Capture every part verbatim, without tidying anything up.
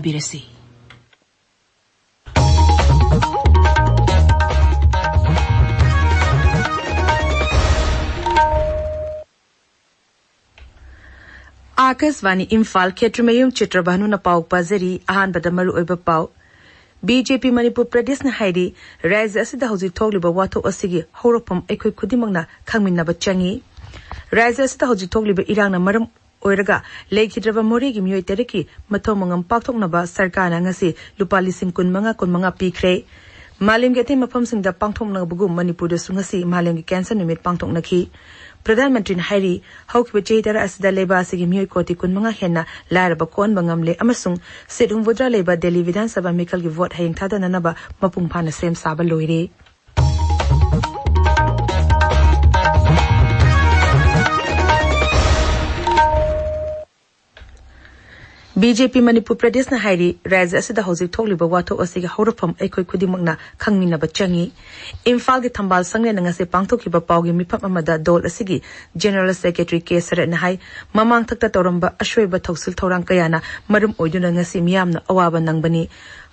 ꯄꯤꯔꯁꯤ꯫ ꯑꯥꯀꯥꯁꯕꯥꯅꯤ ꯏꯝꯐꯥꯜ, ꯈꯦꯇ꯭ꯔꯤꯃꯌꯨꯝ ꯆꯤꯇ꯭ꯔꯚꯥꯅꯨꯅ ꯄꯥꯎ ꯄꯥꯖꯔꯤ꯫ ꯑꯍꯥꯟꯕꯗ ꯃꯔꯨꯑꯣꯏꯕ ꯄꯥꯎ꯫ ꯕꯤ ꯖꯦ ꯄꯤ ꯃꯅꯤꯄꯨꯔ ꯄ꯭ꯔꯗꯦꯁꯅ ꯍꯥꯏꯔꯤ, ꯔꯥꯖ꯭ꯌ ꯑꯁꯤꯗ ꯍꯧꯖꯤꯛ ꯊꯣꯛꯂꯤꯕ ꯋꯥꯊꯣꯛ ꯑꯁꯤꯒꯤ ꯍꯧꯔꯛꯐꯝ ꯑꯩꯈꯣꯏ ꯈꯨꯗꯤꯡꯃꯛꯅ ꯈꯪꯃꯤꯟꯅꯕ ꯆꯪꯏ꯫ ꯔꯥꯖ꯭ꯌ ꯑꯁꯤꯗ ꯍꯧꯖꯤꯛ ꯊꯣꯛꯂꯤꯕ ꯏꯔꯥꯡꯅ ꯃꯔꯝ ꯑꯣꯏꯔꯒ ꯂꯩꯈꯤꯗ꯭ꯔꯕ ꯃꯣꯔꯦꯒꯤ ꯃꯤꯑꯣꯏ ꯇꯔꯦꯠꯀꯤ ꯃꯊꯧ ꯃꯉꯝ ꯄꯥꯛꯊꯣꯛꯅꯕ ꯁꯔꯀꯥꯔꯅ ꯉꯁꯤ ꯂꯨꯄꯥ ꯂꯤꯁꯤꯡ ꯀꯨꯟꯃꯉꯥ ꯀꯨꯟꯃꯉꯥ ꯄꯤꯈ꯭ꯔꯦ꯫ ꯃꯥꯂꯦꯝꯒꯤ ꯑꯇꯩ ꯃꯐꯝꯁꯤꯡꯗ ꯄꯥꯡꯊꯣꯛꯅꯕꯒꯨꯝ ꯃꯅꯤꯄꯨꯔꯗꯁꯨ ꯉꯁꯤ ꯃꯥꯂꯦꯝꯒꯤ ꯀꯦꯟꯁꯔ ꯅꯨꯃꯤꯠ ꯄꯥꯡꯊꯣꯛꯅꯈꯤ꯫ ꯄ꯭ꯔꯙꯥꯟ ꯃꯟꯇ꯭ꯔꯤꯅ ꯍꯥꯏꯔꯤ, ꯍꯧꯈꯤꯕ ꯆꯍꯤ ꯇꯔꯥ ꯑꯁꯤꯗ ꯂꯩꯕꯥꯛ ꯑꯁꯤꯒꯤ ꯃꯤꯑꯣꯏ ꯀꯣꯇꯤ ꯀꯨꯟꯃꯉꯥ ꯍꯦꯟꯅ ꯂꯥꯏꯔꯕ ꯀꯣꯛꯍꯟꯕ ꯉꯝꯂꯦ ꯑꯃꯁꯨꯡ ꯁꯤꯠ ꯍꯨꯝꯐꯨꯇꯔꯥ ꯂꯩꯕ ꯗꯦꯜꯂꯤ ꯕꯤꯙꯥꯟ ꯁꯚꯥ ꯃꯤꯈꯜꯒꯤ ꯚꯣꯠ ꯍꯌꯦꯡ ꯊꯥꯗꯅꯅꯕ ꯃꯄꯨꯡ ꯐꯥꯅ ꯁꯦꯝ ꯁꯥꯕ ꯂꯣꯏꯔꯦ꯫ ꯕꯤ ꯖꯦ ꯄꯤ ꯃꯅꯤꯄꯨꯔ ꯄ꯭ꯔꯗꯦꯁꯅ ꯍꯥꯏꯔꯤ, ꯔꯥꯖ꯭ꯌ ꯑꯁꯤꯗ ꯍꯧꯖꯤꯛ ꯊꯣꯛꯂꯤꯕ ꯋꯥꯊꯣꯛ ꯑꯁꯤꯒꯤ ꯍꯧꯔꯛꯐꯝ ꯑꯩꯈꯣꯏ ꯈꯨꯗꯤꯡꯃꯛꯅ ꯈꯪꯃꯤꯟꯅꯕ ꯆꯪꯏ꯫ ꯏꯝꯐꯥꯜꯒꯤ ꯊꯝꯕꯥꯜ ꯁꯪꯂꯦꯟꯗ ꯉꯁꯤ ꯄꯥꯡꯊꯣꯛꯈꯤꯕ ꯄꯥꯎꯒꯤ ꯃꯤꯐꯝ ꯑꯃꯗ ꯗꯣꯜ ꯑꯁꯤꯒꯤ ꯖꯦꯅꯔꯦꯜ ꯁꯦꯀ꯭ꯔꯦꯇꯔꯤ ꯀꯦ ꯁꯔꯠꯅ ꯍꯥꯏ, ꯃꯃꯥꯡꯊꯛꯇ ꯇꯧꯔꯝꯕ ꯑꯁꯣꯏꯕ ꯊꯧꯁꯤꯜ ꯊꯧꯔꯥꯡ ꯀꯌꯥꯅ ꯃꯔꯝ ꯑꯣꯏꯗꯨꯅ ꯉꯁꯤ ꯃꯤꯌꯥꯝꯅ ꯑꯋꯥꯕ ꯅꯪꯕꯅꯤ꯫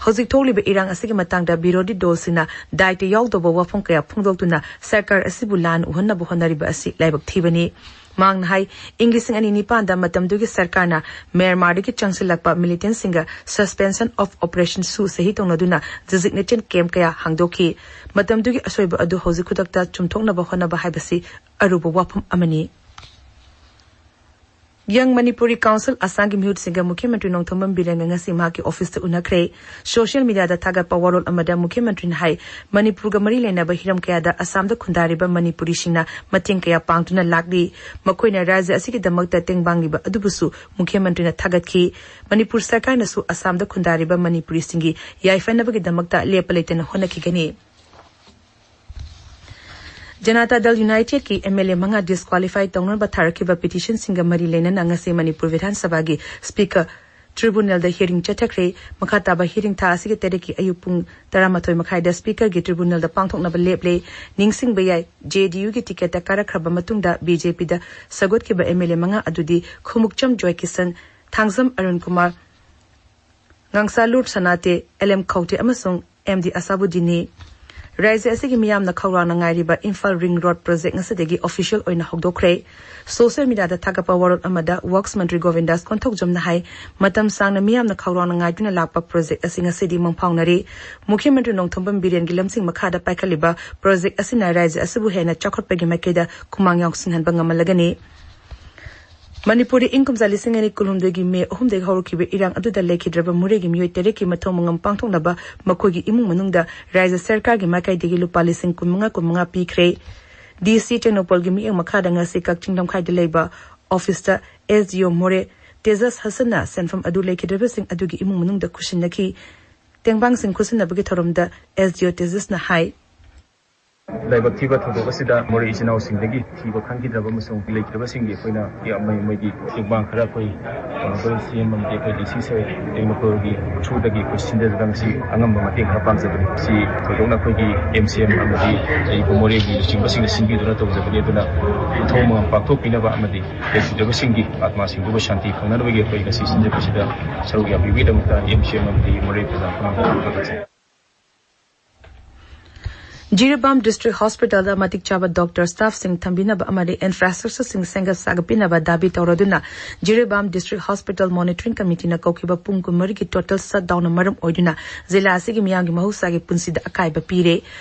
ꯍꯧꯖꯤꯛ ꯊꯣꯛꯂꯤꯕ ꯏꯔꯥꯡ ꯑꯁꯤꯒꯤ ꯃꯇꯥꯡꯗ ꯕꯤꯔꯣꯙꯤ ꯗꯣꯜꯁꯤꯡꯅ ꯗꯥꯏꯇ ꯌꯥꯎꯗꯕ ꯋꯥꯐꯝ ꯀꯌꯥ ꯐꯣꯡꯗꯣꯛꯇꯨꯅ ꯁꯔꯀꯥꯔ ꯑꯁꯤꯕꯨ ꯂꯥꯟꯅ ꯎꯍꯟꯅꯕ ꯍꯣꯠꯅꯔꯤꯕ ꯑꯁꯤ ꯂꯥꯏꯕꯛ ꯊꯤꯕꯅꯤ꯫ ꯃꯍꯥꯛꯅ ꯍꯥꯏ, ꯏꯪ ꯂꯤꯁꯤꯡ ꯑꯅꯤ ꯅꯤꯄꯥꯟꯗ ꯃꯇꯝꯗꯨꯒꯤ ꯁꯔꯀꯥꯔꯅ ꯃ꯭ꯌꯥꯟꯃꯥꯔꯗꯒꯤ ꯆꯪꯁꯤꯜꯂꯛꯄ ꯃꯤꯂꯤꯇꯦꯟꯁꯤꯡꯒ Suspension of Operation ꯁꯨ ꯁꯍꯤ ꯇꯧꯅꯗꯨꯅ designated camp ꯀꯌꯥ ꯍꯥꯡꯗꯣꯛꯈꯤ꯫ ꯃꯇꯝꯗꯨꯒꯤ ꯑꯁꯣꯏꯕ ꯑꯗꯨ ꯍꯧꯖꯤꯛ ꯈꯨꯗꯛꯇ ꯆꯨꯝꯊꯣꯛꯅꯕ ꯍꯣꯠꯅꯕ ꯍꯥꯏꯕꯁꯤ ꯑꯔꯨꯕ ꯋꯥꯐꯝ ꯑꯃꯅꯤ꯫ ꯌꯪ ꯃꯅꯤꯄꯨꯔꯤ ꯀꯥꯎꯟꯁꯤꯜ ꯑꯁꯥꯝꯒꯤ ꯃꯤꯍꯨꯠꯁꯤꯡꯒ ꯃꯨꯈ꯭ꯌ ꯃꯟꯇ꯭ꯔꯤ ꯅꯣꯡꯊꯣꯝꯕꯝ ꯕꯤꯔꯦꯟꯒ ꯉꯁꯤ ꯃꯍꯥꯛꯀꯤ ꯑꯣꯐꯤꯁꯇ ꯎꯅꯈ꯭ꯔꯦ꯫ ꯁꯣꯁꯤꯌꯦꯜ ꯃꯤꯗꯤꯌꯥꯗ ꯊꯥꯒꯠꯄ ꯋꯥꯔꯣꯜ ꯑꯃꯗ ꯃꯨꯈ꯭ꯌ ꯃꯟꯇ꯭ꯔꯤꯅ ꯍꯥꯏ, ꯃꯅꯤꯄꯨꯔꯒ ꯃꯔꯤ ꯂꯩꯅꯕ ꯍꯤꯔꯝ ꯀꯌꯥꯗ ꯑꯁꯥꯝꯗ ꯈꯨꯟꯗꯥꯔꯤꯕ ꯃꯅꯤꯄꯨꯔꯤꯁꯤꯡꯅ ꯃꯇꯦꯡ ꯀꯌꯥ ꯄꯥꯡꯗꯨꯅ ꯂꯥꯛꯂꯤ꯫ ꯃꯈꯣꯏꯅ ꯔꯥꯖ꯭ꯌ ꯑꯁꯤꯒꯤꯗꯃꯛꯇ ꯇꯦꯡꯕꯥꯡꯂꯤꯕ ꯑꯗꯨꯕꯨꯁꯨ ꯃꯨꯈ꯭ꯌ ꯃꯟꯇ꯭ꯔꯤꯅ ꯊꯥꯒꯠꯈꯤ꯫ ꯃꯅꯤꯄꯨꯔ ꯁꯔꯀꯥꯔꯅꯁꯨ ꯑꯁꯥꯝꯗ ꯈꯨꯟꯗꯥꯔꯤꯕ ꯃꯅꯤꯄꯨꯔꯤꯁꯤꯡꯒꯤ ꯌꯥꯏꯐꯅꯕꯒꯤꯗꯃꯛꯇ ꯂꯦꯞꯄ ꯂꯩꯇꯅ ꯍꯣꯠꯅꯈꯤꯒꯅꯤ꯫ ꯖꯅꯇꯥ ꯗꯜ ꯌꯨꯅꯥꯏꯇꯦꯗꯀꯤ ꯑꯦꯝ ꯑꯦꯜ ꯑꯦ ꯃꯉꯥ ꯗꯤꯁꯀ꯭ꯋꯥꯂꯤꯐꯥꯏ ꯇꯧꯅꯕ ꯊꯥꯔꯛꯈꯤꯕ ꯄꯤꯇꯤꯁꯟꯁꯤꯡꯒ ꯃꯔꯤ ꯂꯩꯅꯅ ꯉꯁꯤ ꯃꯅꯤꯄꯨꯔ ꯕꯤꯙꯥꯟ ꯁꯚꯥꯒꯤ ꯁ꯭ꯄꯤꯀꯔ ꯇ꯭ꯔꯤꯕꯨꯅꯦꯜꯗ ꯍꯤꯌꯔꯤꯡ ꯆꯠꯊꯈ꯭ꯔꯦ꯫ ꯃꯈꯥ ꯇꯥꯕ ꯍꯤꯌꯔꯤꯡ ꯊꯥ ꯑꯁꯤꯒꯤ ꯇꯔꯦꯠꯀꯤ ꯑꯌꯨꯛ ꯄꯨꯡ ꯇꯔꯥꯃꯥꯊꯣꯏ ꯃꯈꯥꯏꯗ ꯁ꯭ꯄꯤꯀꯔꯒꯤ ꯇ꯭ꯔꯤꯕꯨꯅꯦꯜꯗ ꯄꯥꯡꯊꯣꯛꯅꯕ ꯂꯦꯞꯂꯦ꯫ ꯅꯤꯡꯁꯤꯡꯕ ꯌꯥꯏ, ꯖꯦ ꯗꯤ ꯌꯨꯒꯤ ꯇꯤꯀꯦꯠꯇ ꯀꯥꯔꯛꯈ꯭ꯔꯕ ꯃꯇꯨꯡꯗ ꯕꯤ ꯖꯦ ꯄꯤꯗ ꯁꯧꯒꯠꯈꯤꯕ ꯑꯦꯝ ꯑꯦꯜ ꯑꯦ ꯃꯉꯥ ꯑꯗꯨꯗꯤ ꯈꯨꯃꯨꯛꯆꯝ ꯖꯣꯏꯀꯤꯁꯟ, ꯊꯥꯡꯖꯝ ꯑꯔꯨꯟ ꯀꯨꯃꯥꯔ, ꯉꯥꯡꯁꯥꯂꯨꯔ ꯁꯅꯥꯇꯦ, ꯑꯦꯜ ꯑꯦꯝ ꯈꯧꯇꯦ ꯑꯃꯁꯨꯡ ꯑꯦꯝ ꯗꯤ ꯑꯁꯥꯕꯨꯗꯤꯟꯅꯤ꯫ ꯔꯥꯖ꯭ꯌ ꯑꯁꯤꯒꯤ ꯃꯤꯌꯥꯝꯅ ꯈꯧꯔꯥꯡꯅ ꯉꯥꯏꯔꯤꯕ ꯏꯝꯐꯥꯜ ꯔꯤꯡ ꯔꯣꯗ ꯄ꯭ꯔꯣꯖꯦꯛ ꯉꯁꯤꯗꯒꯤ ꯑꯣꯐꯤꯁꯤꯌꯦꯜ ꯑꯣꯏꯅ ꯍꯧꯗꯣꯛꯈ꯭ꯔꯦ꯫ ꯁꯣꯁꯤꯌꯦꯜ ꯃꯤꯗꯤꯌꯥꯗ ꯊꯥꯒꯠꯄ ꯋꯥꯔꯣꯜ ꯑꯃꯗ ꯋꯔꯛꯁ ꯃꯟꯇ꯭ꯔꯤ ꯒꯣꯕꯤꯟꯗꯥꯁ ꯀꯣꯟꯊꯧꯖꯝꯅ ꯍꯥꯏ, ꯃꯇꯝ ꯁꯥꯡꯅ ꯃꯤꯌꯥꯝꯅ ꯈꯧꯔꯥꯡꯅ ꯉꯥꯏꯗꯨꯅ ꯂꯥꯛꯄ ꯄ꯭ꯔꯣꯖꯦꯛ ꯑꯁꯤ ꯉꯁꯤꯗꯤ ꯃꯪꯐꯥꯎꯅꯔꯤ꯫ ꯃꯨꯈ꯭ꯌ ꯃꯟꯇ꯭ꯔꯤ ꯅꯣꯡꯊꯣꯝꯕꯝ ꯕꯤꯔꯦꯟꯒꯤ ꯂꯝꯖꯤꯡ ꯃꯈꯥꯗ ꯄꯥꯏꯈꯠꯂꯤꯕ ꯄ꯭ꯔꯣꯖꯦꯛ ꯑꯁꯤꯅ ꯔꯥꯖ꯭ꯌ ꯑꯁꯤꯕꯨ ꯍꯦꯟꯅ ꯆꯥꯎꯈꯠꯄꯒꯤ ꯃꯥꯏꯀꯩꯗ ꯈꯨꯃꯥꯡ ꯌꯥꯎꯁꯤꯟꯍꯟꯕ ꯉꯝꯍꯜꯂꯒꯅꯤ꯫ ꯃꯅꯤꯄꯨꯔꯗ ꯏꯪ ꯀꯨꯝꯖꯥ ꯂꯤꯁꯤꯡ ꯑꯅꯤ ꯀꯨꯟꯍꯨꯝꯗꯣꯏꯒꯤ ꯃꯦ ꯑꯍꯨꯝꯗꯒꯤ ꯍꯧꯔꯛꯈꯤꯕ ꯏꯔꯥꯡ ꯑꯗꯨꯗ ꯂꯩꯈꯤꯗ꯭ꯔꯕ ꯃꯣꯔꯦꯒꯤ ꯃꯤꯑꯣꯏ ꯇꯔꯦꯠꯀꯤ ꯃꯊꯧ ꯃꯉꯝ ꯄꯥꯡꯊꯣꯛꯅꯕ ꯃꯈꯣꯏꯒꯤ ꯏꯃꯨꯡ ꯃꯅꯨꯡꯗ ꯔꯥꯖ꯭ꯌ ꯁꯔꯀꯥꯔꯒꯤ ꯃꯥꯏꯀꯩꯗꯒꯤ ꯂꯨꯄꯥ ꯂꯤꯁꯤꯡ ꯀꯨꯟꯃꯉꯥ ꯀꯨꯟꯃꯉꯥ ꯄꯤꯈ꯭ꯔꯦ꯫ ꯗꯤ ꯁꯤ ꯇꯦꯡꯅꯧꯄꯜꯒꯤ ꯃꯤꯠꯌꯦꯡ ꯃꯈꯥꯗ ꯉꯁꯤ ꯀꯛꯆꯤꯡ ꯂꯝꯈꯥꯏꯗ ꯂꯩꯕ ꯑꯣꯐꯤꯁꯇ ꯑꯦꯁ ꯗꯤ ꯑꯣ ꯃꯣꯔꯦ ꯇꯦꯖꯁ ꯍꯁꯟꯅ ꯁꯦꯟꯐꯝ ꯑꯗꯨ ꯂꯩꯈꯤꯗ꯭ꯔꯕꯁꯤꯡ ꯑꯗꯨꯒꯤ ꯏꯃꯨꯡ ꯃꯅꯨꯡꯗ ꯈꯨꯠꯁꯤꯟꯅꯈꯤ꯫ ꯇꯦꯡꯕꯥꯡꯁꯤꯡ ꯈꯨꯠꯁꯤꯟꯅꯕꯒꯤ ꯊꯧꯔꯝꯗ ꯑꯦꯁ ꯗꯤ ꯑꯣ ꯇꯦꯖꯁꯅ ꯍꯥꯏ, ꯂꯥꯏꯕꯛ ꯊꯤꯕ ꯊꯧꯗꯣꯛ ꯑꯁꯤꯗ ꯃꯣꯔꯦ ꯏꯆꯤꯟ ꯏꯅꯥꯎꯁꯤꯡꯗꯒꯤ ꯊꯤꯕ ꯈꯪꯈꯤꯗ꯭ꯔꯕ ꯑꯃꯁꯨꯡ ꯂꯩꯇ꯭ꯔꯕꯁꯤꯡꯒꯤ ꯑꯩꯈꯣꯏꯅ ꯌꯥꯝ ꯃꯣꯏ-, ꯃꯣꯏꯒꯤ ꯇꯦꯡꯕꯥꯡ ꯈꯔ ꯑꯩꯈꯣꯏ ꯑꯣꯅꯔꯦꯕꯜ ꯁꯤ ꯑꯦꯝ ꯑꯃꯗꯤ ꯑꯩꯈꯣꯏ ꯗꯤ ꯁꯤ ꯁꯔ ꯇꯦꯡꯅꯧꯄꯜꯒꯤ ꯊ꯭ꯔꯨꯗꯒꯤ ꯑꯩꯈꯣꯏ ꯁꯤꯟꯖꯗꯨꯅ ꯉꯁꯤ ꯑꯉꯝꯕ ꯃꯇꯦꯡ ꯈꯔ ꯄꯥꯡꯖꯕꯅꯤ꯫ ꯁꯤ ꯊꯣꯏꯗꯣꯛꯅ ꯑꯩꯈꯣꯏꯒꯤ ꯑꯦꯝ ꯁꯤ ꯑꯦꯝ ꯑꯃꯗꯤ ꯑꯩꯈꯣꯏ ꯃꯣꯔꯦꯒꯤ ꯂꯨꯆꯤꯡꯕꯁꯤꯡꯅ ꯁꯤꯟꯕꯤꯗꯨꯅ ꯇꯧꯖꯕꯅꯤ꯫ ꯑꯗꯨꯅ ꯃꯊꯧ ꯃꯉꯝ ꯄꯥꯡꯊꯣꯛꯄꯤꯅꯕ ꯑꯃꯗꯤ ꯂꯩꯈꯤꯗ꯭ꯔꯕꯁꯤꯡꯒꯤ ꯑꯥꯠꯃꯥꯁꯤꯡꯗꯨꯕꯨ ꯁꯥꯟꯇꯤ ꯐꯪꯅꯅꯕꯒꯤ ꯑꯩꯈꯣꯏ ꯉꯁꯤ ꯁꯤꯟꯖꯕꯁꯤꯗ ꯁꯔꯨꯛ ꯌꯥꯕꯤꯕꯒꯤꯗꯃꯛꯇ ꯑꯦꯝ ꯁꯤ ꯑꯦꯝ ꯑꯃꯗꯤ ꯃꯣꯔꯦ ꯄ꯭ꯔꯖꯥ ꯄꯨꯝꯅꯃꯛꯇ ꯊꯥꯒꯠꯆꯔꯤ꯫ ꯖꯤꯔꯤꯕꯥꯝ ꯗꯤꯁꯇ꯭ꯔꯤꯛ ꯍꯣꯁꯄꯤꯇꯥꯜꯗ ꯃꯇꯤꯛ ꯆꯥꯕ ꯗꯣꯛꯇꯔ ꯁ꯭ꯇꯥꯐꯁꯤꯡ ꯊꯝꯕꯤꯅꯕ ꯑꯃꯗꯤ ꯏꯟꯐ꯭ꯔꯥꯁ꯭ꯇ꯭ꯔꯛꯆꯔꯁꯤꯡ ꯁꯦꯝꯒꯠ ꯁꯥꯒꯠꯄꯤꯅꯕ ꯗꯥꯕꯤ ꯇꯧꯔꯗꯨꯅ ꯖꯤꯔꯤꯕꯥꯝ ꯗꯤꯁꯇ꯭ꯔꯤꯛ ꯍꯣꯁꯄꯤꯇꯥꯜ ꯃꯣꯅꯤꯇꯔꯤꯡ ꯀꯃꯤꯇꯤꯅ ꯀꯧꯈꯤꯕ ꯄꯨꯡ ꯀꯨꯟꯃꯔꯤꯒꯤ ꯇꯣꯇꯦꯜ ꯁꯠꯗꯥꯎꯟꯅ ꯃꯔꯝ ꯑꯣꯏꯗꯨꯅ ꯖꯤꯂꯥ ꯑꯁꯤꯒꯤ ꯃꯤꯌꯥꯝꯒꯤ ꯃꯍꯧꯁꯥꯒꯤ ꯄꯨꯟꯁꯤꯗ ꯑꯀꯥꯏꯕ ꯄꯤꯔꯦ꯫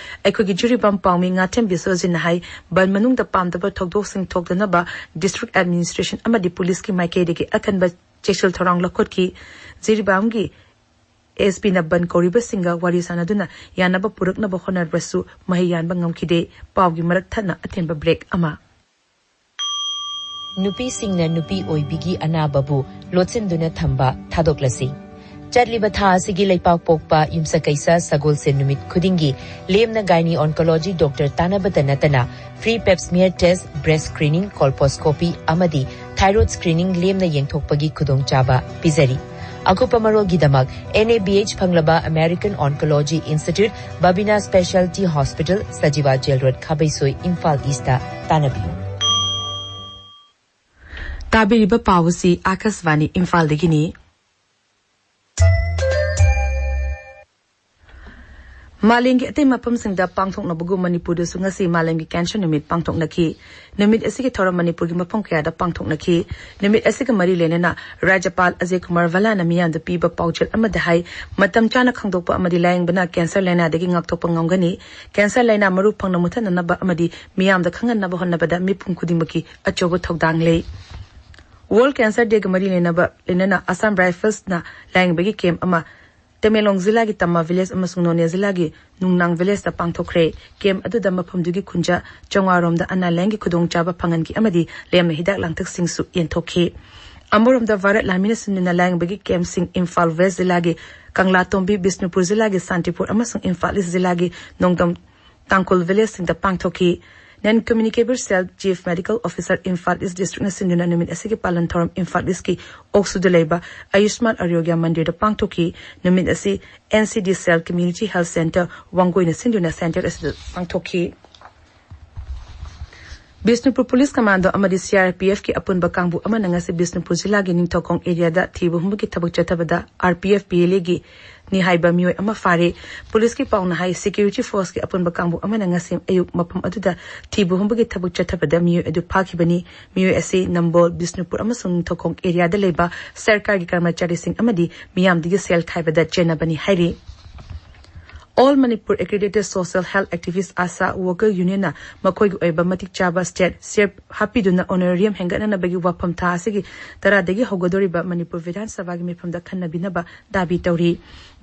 ꯑꯩꯈꯣꯏꯒꯤ ꯖꯤꯔꯤꯕꯥꯝ ꯄꯥꯎꯃꯤ ꯉꯥꯊꯦꯝ ꯕꯤꯁ꯭ꯋꯖꯤꯠꯅ ꯍꯥꯏ, ꯕꯟ ꯃꯅꯨꯡꯗ ꯄꯥꯝꯗꯕ ꯊꯧꯗꯣꯛꯁꯤꯡ ꯊꯣꯛꯇꯅꯕ ꯗꯤꯁꯇ꯭ꯔꯤꯛ ꯑꯦꯗꯃꯤꯅꯤꯁꯇ꯭ꯔꯦꯁꯟ ꯑꯃꯗꯤ ꯄꯨꯂꯤꯁꯀꯤ ꯃꯥꯏꯀꯩꯗꯒꯤ ꯑꯀꯟꯕ ꯆꯦꯛꯁꯤꯜ ꯊꯧꯔꯥꯡ ꯂꯧꯈꯠꯈꯤ꯫ ꯖꯤꯔꯤꯕꯥꯝꯒꯤ ꯑꯦꯁ ꯄꯤꯅ ꯕꯟ ꯀꯧꯔꯤꯕꯁꯤꯡꯒ ꯋꯥꯔꯤ ꯁꯥꯟꯅꯗꯨꯅ ꯌꯥꯅꯕ ꯄꯨꯔꯛꯅꯕ ꯍꯣꯠꯅꯔꯕꯁꯨ ꯃꯍꯩ ꯌꯥꯟꯕ ꯉꯝꯈꯤꯗꯦ꯫ ꯄꯥꯎꯒꯤ ꯃꯔꯛ ꯊꯠꯅ ꯑꯇꯦꯟꯕ ꯕ꯭ꯔꯦꯛ ꯑꯃ꯫ ꯅꯨꯄꯤꯁꯤꯡꯅ ꯅꯨꯄꯤ ꯑꯣꯏꯕꯤꯒꯤ ꯑꯅꯥꯕꯕꯨ ꯂꯣꯠꯁꯤꯟꯗꯨꯅ ꯊꯝꯕ ꯊꯥꯗꯣꯛꯂꯁꯤ꯫ ꯆꯠꯂꯤꯕ ꯊꯥ ꯑꯁꯤꯒꯤ ꯂꯩꯄꯥꯛ ꯄꯣꯛꯄ ꯌꯨꯝꯁꯀꯩꯁ ꯁꯒꯣꯜꯁꯦꯟ ꯅꯨꯃꯤꯠ ꯈꯨꯗꯤꯡꯒꯤ ꯂꯦꯝꯅ ꯒꯥꯏꯅꯤ ꯑꯣꯟꯀꯣꯂꯣꯖꯤ ꯗꯣꯛꯇꯔ ꯇꯥꯟꯅꯕꯇ ꯅꯠꯇꯅ free pap smear test, breast screening, colposcopy ꯑꯃꯗꯤ ꯊꯥꯏꯔꯣꯏꯗ ꯁ꯭ꯀ꯭ꯔꯤꯅꯤꯡ ꯂꯦꯝꯅ ꯌꯦꯡꯊꯣꯛꯄꯒꯤ ꯈꯨꯗꯣꯡꯆꯥꯕ ꯄꯤꯖꯔꯤ꯫ ꯑꯀꯨꯞꯄ ꯃꯔꯣꯜꯒꯤꯗꯃꯛ ꯑꯦꯟ ꯑꯦ ꯕꯤ ꯑꯦꯆ ꯐꯪꯂꯕ ꯑꯃꯦꯔꯤꯀꯟ ꯑꯣꯟꯀꯣꯂꯣꯖꯤ ꯏꯟꯁꯇꯤꯇ꯭ꯌꯨꯠ, ꯕꯕꯤꯅꯥ specialty hospital, Sajiwa jail road, Khabeisoi, Imphal east ꯇꯥꯟꯅꯕꯤꯌꯨ꯫ ꯇꯥꯕꯤꯔꯤꯕ ꯄꯥꯎ ꯑꯁꯤ ꯑꯥꯀꯥꯁꯕꯥꯅꯤ ꯏꯝꯐꯥꯜꯗꯒꯤꯅꯤ꯫ ꯃꯥꯂꯦꯝꯒꯤ ꯑꯇꯩ ꯃꯐꯝꯁꯤꯡꯗ ꯄꯥꯡꯊꯣꯛꯅꯕꯒꯨꯝ ꯃꯅꯤꯄꯨꯔꯗꯁꯨ ꯉꯁꯤ ꯃꯥꯂꯦꯝꯒꯤ ꯀꯦꯟꯁꯔ ꯅꯨꯃꯤꯠ ꯄꯥꯡꯊꯣꯛꯅꯈꯤ꯫ ꯅꯨꯃꯤꯠ ꯑꯁꯤꯒꯤ ꯊꯧꯔꯝ ꯃꯅꯤꯄꯨꯔꯒꯤ ꯃꯐꯝ ꯀꯌꯥꯗ ꯄꯥꯡꯊꯣꯛꯅꯈꯤ꯫ ꯅꯨꯃꯤꯠ ꯑꯁꯤꯒ ꯃꯔꯤ ꯂꯩꯅꯅ ꯔꯥꯖ꯭ꯌꯄꯥꯜ ꯑꯖꯌ ꯀꯨꯃꯥꯔ ꯚꯜꯂꯥꯅ ꯃꯤꯌꯥꯝꯗ ꯄꯤꯕ ꯄꯥꯎꯖꯦꯜ ꯑꯃꯗ ꯍꯥꯏ, ꯃꯇꯝ ꯆꯥꯅ ꯈꯪꯗꯣꯛꯄ ꯑꯃꯗꯤ ꯂꯥꯌꯦꯡꯕꯅ ꯀꯦꯟꯁꯔ ꯂꯥꯏꯅꯥꯗꯒꯤ ꯉꯥꯛꯊꯣꯛꯄ ꯉꯝꯒꯅꯤ꯫ ꯀꯦꯟꯁꯔ ꯂꯥꯏꯅꯥ ꯃꯔꯨ ꯐꯪꯅ ꯃꯨꯠꯊꯠꯅꯅꯕ ꯑꯃꯗꯤ ꯃꯤꯌꯥꯝꯗ ꯈꯪꯍꯟꯅꯕ ꯍꯣꯠꯅꯕꯗ ꯃꯤꯄꯨꯝ ꯈꯨꯗꯤꯡꯃꯛꯀꯤ ꯑꯆꯧꯕ ꯊꯧꯗꯥꯡ ꯂꯩ꯫ ꯋꯥꯔꯜ ꯀꯦꯟꯁꯔ ꯗꯦꯒ ꯃꯔꯤ ꯂꯩꯅꯕ ꯂꯣꯏꯅꯅ ꯑꯁꯥꯝ ꯔꯥꯏꯐꯜꯁꯅ ꯂꯥꯌꯦꯡꯕꯒꯤ ꯀꯦꯝꯞ ꯑꯃ ꯇꯃꯦꯡꯂꯣꯡ ꯖꯤꯂꯥꯒꯤ ꯇꯝꯃ ꯚꯤꯂꯦꯖ ꯑꯃꯁꯨꯡ ꯅꯣꯅꯦ ꯖꯤꯂꯥꯒꯤ ꯅꯨꯡꯅꯥꯡ ꯚꯤꯂꯦꯖꯇ ꯄꯥꯡꯊꯣꯛꯈ꯭ꯔꯦ꯫ ꯀꯦꯝꯞ ꯑꯗꯨꯗ ꯃꯐꯝꯗꯨꯒꯤ ꯈꯨꯟꯖꯥ ꯆꯥꯝꯃꯉꯥꯔꯣꯝꯗ ꯑꯅꯥ ꯂꯥꯏꯌꯦꯡꯒꯤ ꯈꯨꯗꯣꯡꯆꯥꯕ ꯐꯪꯍꯟꯈꯤ ꯑꯃꯗꯤ ꯂꯦꯝꯅ ꯍꯤꯗꯥꯛ ꯂꯥꯡꯊꯛꯁꯤꯡꯁꯨ ꯌꯦꯟꯊꯣꯛꯈꯤ꯫ ꯑꯃꯔꯣꯝꯗ ꯚꯥꯔꯠ ꯂꯥꯟꯃꯤꯅ ꯁꯤꯟꯗꯨꯅ ꯂꯥꯌꯦꯡꯕꯒꯤ ꯀꯦꯝꯞꯁꯤꯡ ꯏꯝꯐꯥꯜ ꯋꯦꯁ ꯖꯤꯂꯥꯒꯤ ꯀꯪꯂꯥꯇꯣꯝꯕꯤ, ꯕꯤꯁꯅꯨꯄꯨꯔ ꯖꯤꯂꯥꯒꯤ ꯁꯥꯟꯇꯤꯄꯨꯔ ꯑꯃꯁꯨꯡ ꯏꯝꯐꯥꯜ ꯏꯁ ꯖꯤꯂꯥꯒꯤ ꯅꯣꯡꯗꯝ ꯇꯥꯡꯈꯨꯜ ꯚꯤꯂꯦꯖꯁꯤꯡꯗ ꯄꯥꯡꯊꯣꯛꯈꯤ꯫ ꯅꯟ ꯀꯝꯃ꯭ꯌꯨꯅꯤꯀꯦꯕꯜ ꯁꯦꯜ ꯆꯤꯐ ꯃꯦꯗꯤꯀꯦꯜ ꯑꯣꯐꯤꯁꯥꯔ ꯏꯝꯐꯥꯜ ꯏꯁ ꯗꯤꯁꯇ꯭ꯔꯤꯛꯅ ꯁꯤꯟꯗꯨꯅ ꯅꯨꯃꯤꯠ ꯑꯁꯤꯒꯤ ꯄꯥꯂꯟ ꯊꯧꯔꯝ ꯏꯝꯐꯥꯜ ꯏꯁꯀꯤ ꯑꯣꯛꯁꯨꯗ ꯂꯩꯕ ꯑꯌꯨꯁꯃꯥꯟ ꯑꯥꯔꯣꯒ꯭ꯌ ꯃꯟꯗꯤꯔꯗ ꯄꯥꯡꯊꯣꯛꯈꯤ꯫ ꯅꯨꯃꯤꯠ ꯑꯁꯤ ꯑꯦꯟ ꯁꯤ ꯗꯤ ꯁꯦꯜ ꯀꯝꯃ꯭ꯌꯨꯅꯤꯇꯤ ꯍꯦꯜꯊ ꯁꯦꯟꯇꯔ ꯋꯥꯡꯒꯣꯏꯅ ꯁꯤꯟꯗꯨꯅ ꯁꯦꯟꯇꯔ ꯑꯁꯤꯗ ꯄꯥꯡꯊꯣꯛꯈꯤ꯫ ꯕꯤꯁꯅꯨꯄꯨꯔ ꯄꯨꯂꯤꯁ ꯀꯃꯥꯟꯗꯣ ꯑꯃꯗꯤ ꯁꯤ ꯑꯥꯔ ꯄꯤ ꯑꯦꯐꯀꯤ ꯑꯄꯨꯟꯕ ꯀꯥꯡꯕꯨ ꯑꯃꯅ ꯉꯁꯤ ꯕꯤꯁꯅꯨꯄꯨꯔ ꯖꯤꯂꯥꯒꯤ ꯅꯤꯡꯊꯧꯈꯣꯡ ꯑꯦꯔꯤꯌꯥꯗ ꯊꯤꯕ ꯍꯨꯝꯕꯒꯤ ꯊꯕꯛ ꯆꯠꯊꯕꯗ R P F P L ꯑꯦꯒꯤ ꯅꯤ ꯍꯥꯏꯕ ꯃꯤꯑꯣꯏ ꯑꯃ ꯐꯥꯔꯦ꯫ ꯄꯨꯂꯤꯁꯀꯤ ꯄꯥꯎꯅ ꯍꯥꯏ, ꯁꯦꯀ꯭ꯌꯨꯔꯤꯇꯤ ꯐꯣꯔꯁꯀꯤ ꯑꯄꯨꯟꯕ ꯀꯥꯡꯕꯨ ꯑꯃꯅ ꯉꯁꯤ ꯑꯌꯨꯛ ꯃꯐꯝ ꯑꯗꯨꯗ ꯊꯤꯕ ꯍꯨꯝꯕꯒꯤ ꯊꯕꯛ ꯆꯠꯊꯕꯗ ꯃꯤꯑꯣꯏ ꯑꯗꯨ ꯐꯥꯈꯤꯕꯅꯤ꯫ ꯃꯤꯑꯣꯏ ꯑꯁꯤ ꯅꯝꯕꯣꯜ, ꯕꯤꯁꯅꯨꯄꯨꯔ ꯑꯃꯁꯨꯡ ꯅꯤꯡꯊꯧꯈꯣꯡ ꯑꯦꯔꯤꯌꯥꯗ ꯂꯩꯕ ꯁꯔꯀꯥꯔꯒꯤ ꯀꯔꯃꯆꯥꯔꯤꯁꯤꯡ ꯑꯃꯗꯤ ꯃꯤꯌꯥꯝꯗꯒꯤ ꯁꯦꯜ ꯈꯥꯏꯕꯗ ꯆꯦꯟꯅꯕꯅꯤ ꯍꯥꯏꯔꯤ꯫ All Manipur Accredited Social Health Activist ASHA Worker Unionꯅ ꯃꯈꯣꯏꯒꯤ ꯑꯣꯏꯕ ꯃꯇꯤꯛ ꯆꯥꯕ ꯁ꯭ꯇꯦꯠ ꯁꯤꯌꯔ ꯍꯥꯞꯄꯤꯗꯨꯅ ꯑꯣꯅꯔꯦꯔꯤꯌꯝ ꯍꯦꯟꯒꯠꯅꯅꯕꯒꯤ ꯋꯥꯐꯝ ꯊꯥ ꯑꯁꯤꯒꯤ ꯇꯔꯥꯗꯒꯤ ꯍꯧꯒꯗꯧꯔꯤꯕ ꯃꯅꯤꯄꯨꯔ ꯕꯤꯙꯥꯟ ꯁꯚꯥꯒꯤ ꯃꯤꯐꯝꯗ ꯈꯟꯅꯕꯤꯅꯕ ꯗꯥꯕꯤ ꯇꯧꯔꯤ꯫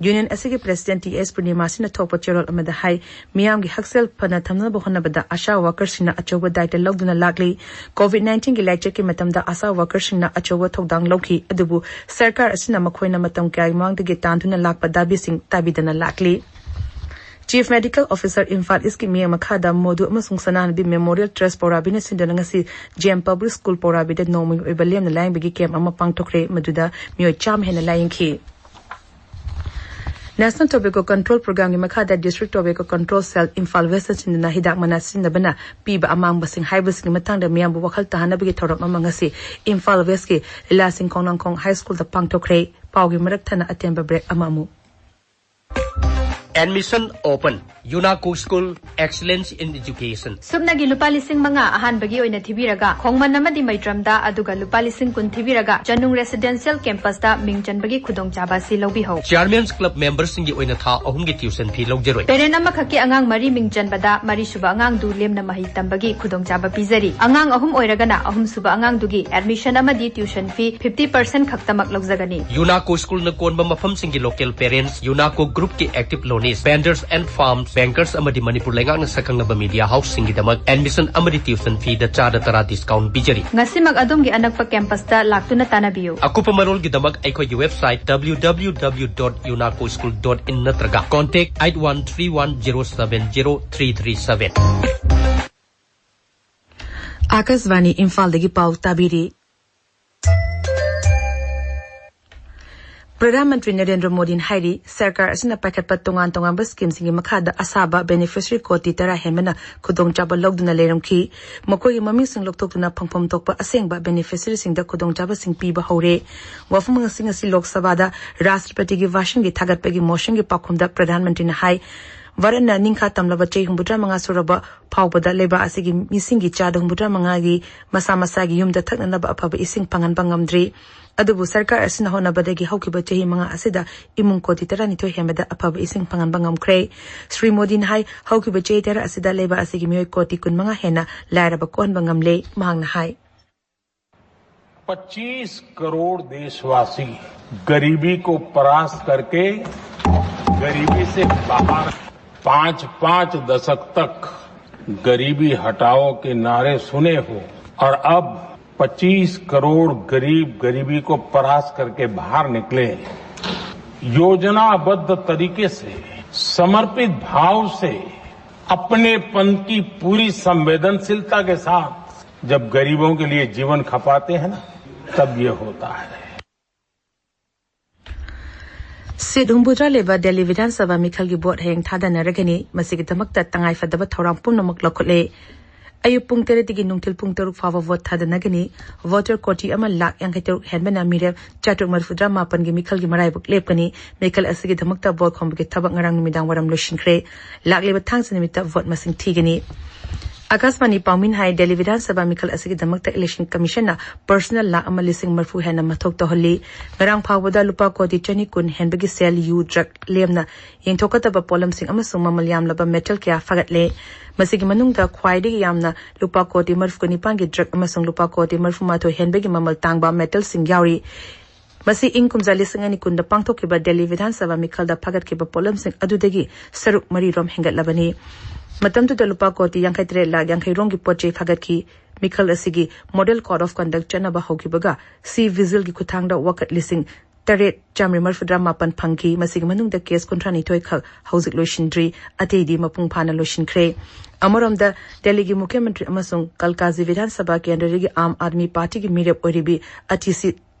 ꯌꯨꯅꯤꯌꯟ ꯑꯁꯤꯒꯤ ꯄ꯭ꯔꯦꯁꯤꯗꯦꯟꯠ ꯇꯤ ꯑꯦꯁ ꯄꯨꯔꯅꯤꯃꯥꯁꯤꯅ ꯊꯣꯛꯄ ꯆꯦꯔꯣꯜ ꯑꯃꯗ ꯍꯥꯏ, ꯃꯤꯌꯥꯝꯒꯤ ꯍꯛꯁꯦꯜ ꯐꯅ ꯊꯝꯅꯕ ꯍꯣꯠꯅꯕꯗ ꯑꯁꯥ ꯋꯥꯀꯔꯁꯤꯡꯅ ꯑꯆꯧꯕ ꯗꯥꯏꯇ ꯂꯧꯗꯨꯅ ꯂꯥꯛꯂꯤ꯫ ꯀꯣꯚꯤꯗ ꯅꯥꯏꯟꯇꯤꯟꯒꯤ ꯂꯥꯏꯆꯠꯀꯤ ꯃꯇꯝꯗ ꯑꯁꯥ ꯋꯥꯀꯔꯁꯤꯡꯅ ꯑꯆꯧꯕ ꯊꯧꯗꯥꯡ ꯂꯧꯈꯤ, ꯑꯗꯨꯕꯨ ꯁꯔꯀꯥꯔ ꯑꯁꯤꯅ ꯃꯈꯣꯏꯅ ꯃꯇꯝ ꯀꯌꯥꯒꯤ ꯃꯃꯥꯡꯗꯒꯤ ꯇꯥꯟꯗꯨꯅ ꯂꯥꯛꯄ ꯗꯥꯕꯤꯁꯤꯡ ꯇꯥꯕꯤꯗꯅ ꯂꯥꯛꯂꯤ꯫ ꯆꯤꯐ ꯃꯦꯗꯤꯀꯦꯜ ꯑꯣꯐꯤꯁꯥꯔ ꯏꯝꯐꯥꯜ ꯏꯁꯀꯤ ꯃꯤꯠꯌꯦꯡ ꯃꯈꯥꯗ ꯃꯣꯗꯨ ꯑꯃꯁꯨꯡ ꯁꯅꯥꯍꯟꯕꯤ ꯃꯦꯃꯣꯔꯤꯌꯦꯜ ꯇ꯭ꯔꯁ ꯄꯧꯔꯥꯕꯤꯅ ꯁꯤꯟꯗꯨꯅ ꯉꯁꯤ ꯖꯤ ꯑꯦꯝ ꯄꯕ꯭ꯂꯤꯛ ꯁ꯭ꯀꯨꯜ ꯄꯧꯔꯥꯕꯤꯗ ꯅꯣꯡꯃꯒꯤ ꯑꯣꯏꯕ ꯂꯦꯝꯅ ꯂꯥꯌꯦꯡꯕꯒꯤ ꯀꯦꯝꯞ ꯑꯃ ꯄꯥꯡꯊꯣꯛꯈ꯭ꯔꯦ, ꯃꯗꯨꯗ ꯃꯤꯑꯣꯏ ꯆꯥꯝꯃ ꯍꯦꯟꯅ ꯂꯥꯌꯦꯡꯈꯤ꯫ National Tobacco Control Programꯒꯤ ꯃꯈꯥꯗ District Tobacco Control Cell Imphal west ꯁꯤꯟꯗꯨꯅ ꯍꯤꯗꯥꯛ ꯃꯅꯥ ꯁꯤꯖꯤꯟꯅꯕꯅ ꯄꯤꯕ ꯑꯃꯥꯡꯕꯁꯤꯡ ꯍꯥꯏꯕꯁꯤꯒꯤ ꯃꯇꯥꯡꯗ ꯃꯤꯌꯥꯝꯕꯨ ꯋꯥꯈꯜ ꯇꯥꯍꯟꯅꯕꯒꯤ ꯊꯧꯔꯝ ꯑꯃ ꯉꯁꯤ ꯏꯝꯐꯥꯜ ꯋꯦꯁꯀꯤ ꯂꯤꯂꯥꯁꯤꯡ ꯈꯣꯡꯅꯥꯡꯈꯣꯡ ꯍꯥꯏ ꯁ꯭ꯀꯨꯜꯗ ꯄꯥꯡꯊꯣꯛꯈ꯭ꯔꯦ꯫ ꯄꯥꯎꯒꯤ ꯃꯔꯛ ꯊꯠꯅ ꯑꯇꯦꯟꯕ ꯕ꯭ꯔꯦꯛ ꯑꯃ ꯑꯃꯨꯛ꯫ Admission open. UNACO School, Excellence in Education. ꯁꯨꯞꯅꯒꯤ ꯂꯨꯄꯥ ꯂꯤꯁꯤꯡ ꯃꯉꯥ ꯑꯍꯥꯟꯕꯒꯤ ꯑꯣꯏꯅ ꯊꯤꯕꯤꯔꯒ, ꯈꯣꯡꯃꯟ ꯑꯃꯗꯤ ꯃꯩꯇ꯭ꯔꯝꯗ, ꯑꯗꯨꯒ ꯂꯨꯄꯥ ꯂꯤꯁꯤꯡ ꯀꯨꯟ ꯊꯤꯕꯤꯔꯒ, ꯆꯅꯨꯡ Residential Campus ꯇ ꯃꯤꯡ ꯆꯟꯕꯒꯤ ꯈꯨꯗꯣꯡꯆꯥꯕ ꯑꯁꯤ ꯂꯧꯕꯤꯍꯧ꯫ Chairman's Club member ꯁꯤꯡꯒꯤ ꯑꯣꯏꯅ ꯊꯥ ꯑꯍꯨꯝꯒꯤ tuition fee ꯂꯧꯖꯔꯣꯏ꯫ Parent ꯑꯃꯈꯛꯀꯤ ꯑꯉꯥꯡ ꯃꯔꯤ ꯃꯤꯡ ꯆꯟꯕꯗ, ꯃꯔꯤꯁꯨꯕ ꯑꯉꯥꯡꯗꯨ ꯂꯦꯝꯅ ꯃꯍꯩ ꯇꯝꯕꯒꯤ ꯈꯨꯗꯣꯡꯆꯥꯕ ꯄꯤꯖꯔꯤ꯫ ꯑꯉꯥꯡ ꯑꯍꯨꯝ ꯑꯣꯏꯔꯒꯅ, ꯑꯍꯨꯝꯁꯨꯕ ꯑꯉꯥꯡꯗꯨꯒꯤ admission ꯑꯃꯗꯤ tuition fee fifty percent ꯈꯛꯇꯃꯛ ꯂꯧꯖꯒꯅꯤ꯫ UNACO School ꯅ ꯀꯣꯟꯕ ꯃꯐꯝꯁꯤꯡꯒꯤ local parents, UNACO Group ꯀꯤ active loanees, vendors and firms, bankers ꯑꯃꯗꯤ ꯃꯅꯤꯄꯨꯔ ꯂꯩꯉꯥꯛꯅ ꯁꯛꯈꯪꯂꯕ media house ꯁꯤꯡꯒꯤꯗꯃꯛ admission ꯑꯃꯗꯤ tuition fee ꯗ ꯆꯥꯗ ꯇꯔꯥ discount ꯄꯤꯖꯔꯤ꯫ ꯉꯁꯤꯃꯛ ꯑꯗꯣꯝꯒꯤ ꯑꯅꯛꯄ campus ꯇ ꯂꯥꯛꯇꯨꯅ ꯇꯥꯟꯅꯕꯤꯌꯨ꯫ ꯑꯀꯨꯞꯄ ꯃꯔꯣꯜꯒꯤꯗꯃꯛ ꯑꯩꯈꯣꯏꯒꯤ website W W W dot unaco school dot in ꯅꯠꯇ꯭ꯔꯒ contact eight one three one zero seven zero three three seven꯫ ꯑꯥꯀꯥꯁꯕꯥꯅꯤ ꯏꯝꯐꯥꯜꯗꯒꯤ ꯄꯥꯎ ꯇꯥꯕꯤꯔꯤ꯫ ꯄ꯭ꯔꯙꯥꯟ ꯃꯟꯇ꯭ꯔꯤ ꯅꯔꯦꯟꯗ꯭ꯔ ꯃꯣꯗꯤꯅ ꯍꯥꯏꯔꯤ, ꯁꯔꯀꯥꯔ ꯑꯁꯤꯅ ꯄꯥꯏꯈꯠꯄ ꯇꯣꯉꯥꯟ ꯇꯣꯉꯥꯟꯕ scheme ꯁꯤꯡꯒꯤ ꯃꯈꯥꯗ ꯑꯁꯥꯕ beneficiary ꯀꯣꯇꯤ ꯇꯔꯥ ꯍꯦꯟꯕꯅ ꯈꯨꯗꯣꯡꯆꯥꯕ ꯂꯧꯗꯨꯅ ꯂꯩꯔꯝꯈꯤ꯫ ꯃꯈꯣꯏꯒꯤ ꯃꯃꯤꯡꯁꯤꯡ ꯂꯧꯊꯣꯛꯇꯨꯅ ꯐꯪꯐꯝ ꯊꯣꯛꯄ ꯑꯁꯦꯡꯕ beneficiary ꯁꯤꯡꯗ ꯈꯨꯗꯣꯡꯆꯥꯕꯁꯤꯡ ꯄꯤꯕ ꯍꯧꯔꯦ꯫ ꯋꯥꯐꯝꯁꯤꯡ ꯑꯁꯤ ꯂꯣꯛ ꯁꯚꯥꯗ ꯔꯥꯁꯇ꯭ꯔꯄꯇꯤꯒꯤ ꯚꯥꯁꯟꯒꯤ ꯊꯥꯒꯠꯄꯒꯤ ꯃꯣꯁꯟꯒꯤ ꯄꯥꯎꯈꯨꯝꯗ ꯄ꯭ꯔꯙꯥꯟ ꯃꯟꯇ꯭ꯔꯤꯅ ꯍꯥꯏ, ꯚꯥꯔꯠꯅ ꯅꯤꯡꯈꯥ ꯇꯝꯂꯕ ꯆꯍꯤ ꯍꯨꯝꯐꯨꯇꯔꯥ ꯃꯉꯥ ꯁꯨꯔꯕ ꯐꯥꯎꯕꯗ ꯂꯩꯕꯥꯛ ꯑꯁꯤꯒꯤ ꯃꯤꯁꯤꯡꯒꯤ ꯆꯥꯗ ꯍꯨꯝꯐꯨꯇꯔꯥ ꯃꯉꯥꯒꯤ ꯃꯁꯥ ꯃꯁꯥꯒꯤ ꯌꯨꯝꯗ ꯊꯛꯅꯅꯕ ꯑꯐꯕ ꯏꯁꯤꯡ ꯐꯪꯍꯟꯕ ꯉꯝꯗ꯭ꯔꯤ꯫ ꯑꯗꯨꯕꯨ ꯁꯔꯀꯥꯔ ꯑꯁꯤꯅ ꯍꯣꯠꯅꯕꯗꯒꯤ ꯍꯧꯈꯤꯕ ꯆꯍꯤ ꯃꯉꯥ ꯑꯁꯤꯗ ꯏꯃꯨꯡ ꯀꯣꯇꯤ ꯇꯔꯥꯅꯤꯊꯣꯏ ꯍꯦꯟꯕꯗ ꯑꯐꯕ ꯏꯁꯤꯡ ꯐꯪꯍꯟꯕ ꯉꯝꯈ꯭ꯔꯦ꯫ ꯁ꯭ꯔꯤ ꯃꯣꯗꯤꯅ ꯍꯥꯏ, ꯍꯧꯈꯤꯕ ꯆꯍꯤ ꯇꯔꯥ ꯑꯁꯤꯗ ꯂꯩꯕꯥꯛ ꯑꯁꯤꯒꯤ ꯃꯤꯑꯣꯏ ꯀꯣꯇꯤ ꯀꯨꯟꯃꯉꯥ ꯍꯦꯟꯅ ꯂꯥꯏꯔꯕ ꯀꯣꯛꯍꯟꯕ ꯉꯝꯂꯦ꯫ ꯃꯍꯥꯛꯅ ꯍꯥꯏ, पच्चीस करोड़ देशवासी गरीबी को परास्त करके गरीबी से बाहर, पांच पांच दशक तक गरीबी हटाओ के नारे सुने हो और अब पच्चीस करोड़ गरीब गरीबी को परास्त करके बाहर निकले, योजनाबद्ध तरीके से, समर्पित भाव से, अपनेपन की पूरी संवेदनशीलता के साथ जब गरीबों के लिए जीवन खपाते हैं ना, तब ये होता है। ꯁꯤꯠ ꯍꯨꯝꯐꯨꯇꯔꯥ ꯂꯩꯕ ꯗꯦꯜꯂꯤ ꯕꯤꯙꯥꯟ ꯁꯚꯥ ꯃꯤꯈꯜꯒꯤ ꯚꯣꯠ ꯍꯌꯦꯡ ꯊꯥꯗꯅꯔꯒꯅꯤ꯫ ꯃꯁꯤꯒꯤꯗꯃꯛꯇ ꯇꯉꯥꯏꯐꯗꯕ ꯊꯧꯔꯥꯡ ꯄꯨꯝꯅꯃꯛ ꯂꯧꯈꯠꯂꯦ꯫ ꯑꯌꯨꯛ ꯄꯨꯡ ꯇꯔꯦꯠꯇꯒꯤ ꯅꯨꯡꯊꯤꯜ ꯄꯨꯡ ꯇꯔꯨꯛ ꯐꯥꯎꯕ ꯚꯣꯠ ꯊꯥꯗꯅꯒꯅꯤ꯫ ꯚꯣꯇꯔ ꯀꯣꯇꯤ ꯑꯃ ꯂꯥꯈ ꯌꯥꯡꯈꯩ ꯇꯔꯨꯛ ꯍꯦꯟꯕꯅ ꯃꯤꯔꯦꯞ ꯆꯥꯇ꯭ꯔꯨꯛ ꯃꯔꯤꯐꯨꯇꯔꯥ ꯃꯥꯄꯟꯒꯤ ꯃꯤꯈꯜꯒꯤ ꯃꯔꯥꯏꯕꯛ ꯂꯦꯞꯀꯅꯤ꯫ ꯃꯤꯈꯜ ꯑꯁꯤꯒꯤꯗꯃꯛꯇ ꯚꯣꯠ ꯈꯣꯝꯕꯒꯤ ꯊꯕꯛ ꯉꯔꯥꯡ ꯅꯨꯃꯤꯗꯥꯡ ꯋꯥꯏꯔꯝ ꯂꯣꯏꯁꯤꯟꯈ꯭ꯔꯦ꯫ ꯂꯥꯛꯂꯤꯕ ꯊꯥꯡꯖ ꯅꯨꯃꯤꯠꯇ ꯚꯣꯠ ꯃꯁꯤꯡ ꯊꯤꯒꯅꯤ꯫ ꯑꯀꯥꯁꯕꯥꯅꯤ ꯄꯥꯎꯃꯤꯟ ꯍꯥꯏ, ꯗꯦꯜꯂꯤ ꯕꯤꯙꯥꯟ ꯁꯚꯥ ꯃꯤꯈꯜ ꯑꯁꯤꯒꯤꯗꯃꯛꯇ ꯏꯂꯦꯛꯁꯟ ꯀꯃꯤꯁꯟꯅ ꯄꯔꯁꯅꯦꯜ ꯂꯥꯈ ꯑꯃ ꯂꯤꯁꯤꯡ ꯃꯔꯤꯐꯨ ꯍꯦꯟꯅ ꯃꯊꯧ ꯇꯧꯍꯜꯂꯤ꯫ ꯉꯔꯥꯡ ꯐꯥꯎꯕꯗ ꯂꯨꯄꯥ ꯀꯣꯇꯤ ꯆꯅꯤ ꯀꯨꯟ ꯍꯦꯟꯕꯒꯤ ꯁꯦꯜ, ꯌꯨ, ꯗ꯭ꯔꯒ ꯂꯦꯝꯅ ꯌꯦꯡꯊꯣꯛꯀꯗꯕ ꯄꯣꯠꯂꯝꯁꯤꯡ ꯑꯃꯁꯨꯡ ꯃꯃꯜ ꯌꯥꯝꯂꯕ ꯃꯦꯇꯜ ꯀꯌꯥ ꯐꯥꯒꯠꯂꯦ꯫ ꯃꯁꯤꯒꯤ ꯃꯅꯨꯡꯗ ꯈ꯭ꯋꯥꯏꯗꯒꯤ ꯌꯥꯝꯅ ꯂꯨꯄꯥ ꯀꯣꯇꯤ ꯃꯔꯤꯐꯨ ꯅꯤꯄꯥꯟꯒꯤ ꯗ꯭ꯔꯒ ꯑꯃꯁꯨꯡ ꯂꯨꯄꯥ ꯀꯣꯇꯤ ꯃꯔꯤꯐꯨ ꯃꯥꯊꯣꯏ ꯍꯦꯟꯕꯒꯤ ꯃꯃꯜ ꯇꯥꯡꯕ ꯃꯦꯇꯜꯁꯤꯡ ꯌꯥꯎꯔꯤ꯫ ꯃꯁꯤ ꯏꯪ ꯀꯨꯝꯖꯥ ꯂꯤꯁꯤꯡ ꯑꯅꯤ ꯀꯨꯟꯗ ꯄꯥꯡꯊꯣꯛꯈꯤꯕ ꯗꯦꯜꯂꯤ ꯕꯤꯙꯥꯟ ꯁꯚꯥ ꯃꯤꯈꯜꯗ ꯐꯥꯒꯠꯈꯤꯕ ꯄꯣꯠꯂꯝꯁꯤꯡ ꯑꯗꯨꯗꯒꯤ ꯁꯔꯨꯛ ꯃꯔꯤꯔꯣꯝ ꯍꯦꯟꯒꯠꯂꯕꯅꯤ꯫ ꯃꯇꯝꯗꯨꯗ ꯂꯨꯄꯥ ꯀꯣꯇꯤ ꯌꯥꯡꯈꯩ ꯇꯔꯦꯠ ꯂꯥꯈ ꯌꯥꯡꯈꯩ ꯔꯣꯝꯒꯤ ꯄꯣꯠ ꯆꯩ ꯐꯥꯒꯠꯈꯤ꯫ ꯃꯤꯈꯜ ꯑꯁꯤꯒꯤ ꯃꯣꯗꯦꯜ ꯀꯣꯗ ꯑꯣꯐ ꯀꯟꯗꯛ ꯆꯠꯅꯕ ꯍꯧꯈꯤꯕꯒ ꯁꯤ ꯚꯤꯖꯤꯜꯒꯤ ꯈꯨꯠꯊꯥꯡꯗ ꯋꯥꯀꯠ ꯂꯤꯁꯤꯡ ꯇꯔꯦꯠ ꯆꯥꯃꯔꯤ ꯃꯔꯤꯐꯨꯇꯔꯥ ꯃꯥꯄꯟ ꯐꯪꯈꯤ꯫ ꯃꯁꯤꯒꯤ ꯃꯅꯨꯡꯗ ꯀꯦꯁ ꯀꯨꯟꯊ꯭ꯔꯥ ꯅꯤꯊꯣꯏ ꯈꯛ ꯍꯧꯖꯤꯛ ꯂꯣꯏꯁꯤꯟꯗ꯭ꯔꯤ, ꯑꯇꯩꯗꯤ ꯃꯄꯨꯡ ꯐꯥꯅ ꯂꯣꯏꯁꯤꯟꯈ꯭ꯔꯦ꯫ ꯑꯃꯔꯣꯝꯗ, ꯗꯦꯜꯂꯤꯒꯤ ꯃꯨꯈ꯭ꯌ ꯃꯟꯇ꯭ꯔꯤ ꯑꯃꯁꯨꯡ ꯀꯜꯀꯥꯖꯤ ꯕꯤꯙꯥꯟ ꯁꯚꯥ ꯀꯦꯟꯗ꯭ꯔꯗꯒꯤ ꯑꯥꯝ ꯑꯥꯗꯃꯤ ꯄꯥꯔꯇꯤꯒꯤ ꯃꯤꯔꯦꯞ ꯑꯣꯏꯔꯤꯕꯤ ꯑꯇꯤꯁꯤ